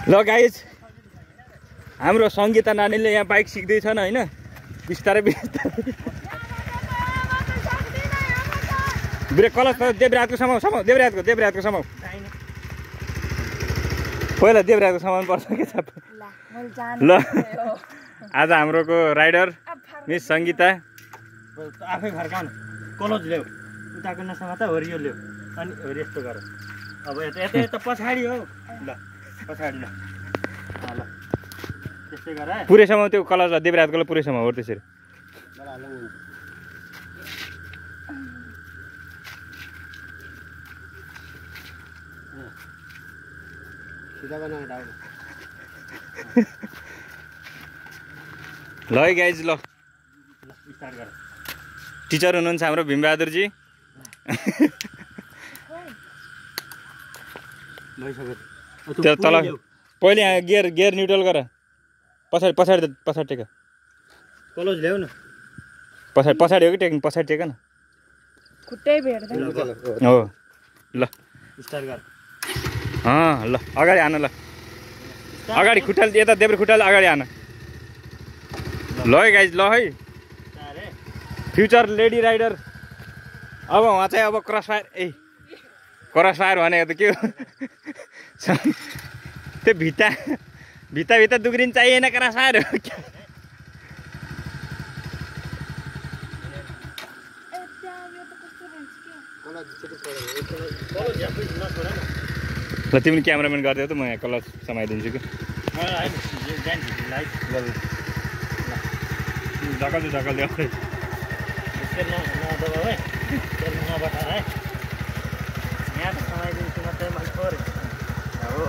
ल गाइज हाम्रो सङ्गीता नानीले यहाँ बाइक सिक्दैछन् होइन बिस्तारै बिस्तारै ब्रेक कलच देब्रेहातको समाउ समाउ देब्रेहातको समाउ पहिला देब्रेहातको समाउनु पर्छ के छ ल आज हाम्रोको राइडर मिस सङ्गीता आफै फर्काउनु कलच ल्याऊ उताको नसमाता हरियो ल्याऊ अनि हरि यस्तो गर अब यता पछाडि हो ल पछाडि ल ल त्यस्तै गर पुरै समाउ त्यो कलचलाई देब्रेहातको पुरै समाउ हो त्यसरी ल है गाइज ल स्टार्ट गर टिचर हुनुहुन्छ हाम्रो भीमबहादुरजी त्यो तल पहिले यहाँ गियर न्युट्रल गर पछाडि टेक कलच ल्याऊ न पछाडि हो कि टेक्नु पछाडि टेक न खुट्टै भेट्दैन हो ल स्टार्ट गर ल अगाडि आन ल अगाडि खुट्टाले यता देब्रे खुट्टाले अगाडि आन ल है गाइज ल है फ्युचर लेडी राइडर अब उहाँ चाहिँ अब क्रस फायर भनेको त के हो त्यो भित्ता दुग्रिन चाहिएन क्रस फायर हो ल तिमीले क्यामेराम्यान गरिदियो त म यहाँ कलच समाइदिन्छु कि ढकल ल्याउ नदबाउ है नबटा है यहाँ त समाइदिन्छु मात्रै मैले पऱ्यो हो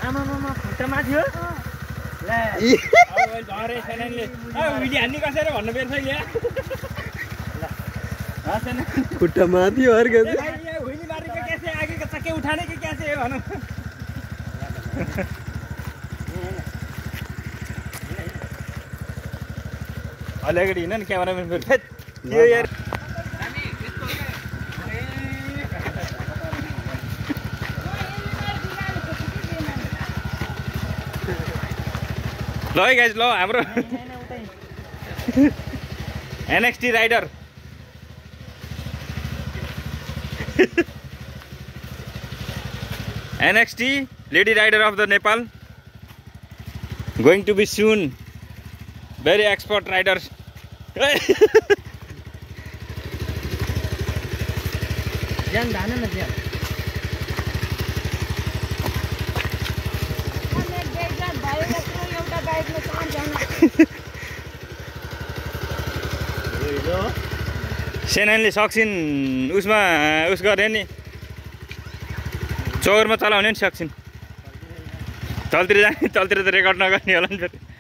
आमामा खुट्टा माथि हो हान्ने कसरी भन्नु पर्छ यहाँ खुट्टा माथि हो आगे का चक्के उठाने के कैसे है भन अलिकति हिँड्न नि क्यामेराम्यान यो यार ल है गाइज ल हाम्रो NXT rider NXT lady rider of the Nepal going to be soon very expert riders ज्यान धान न ज्यान सेनाले सक्छिन् उसमा उस गरे नि चौरमा चलाउने नि सक्छिन् तलतिर जाने तलतिर त रेकर्ड नगर्ने होला नि फेरि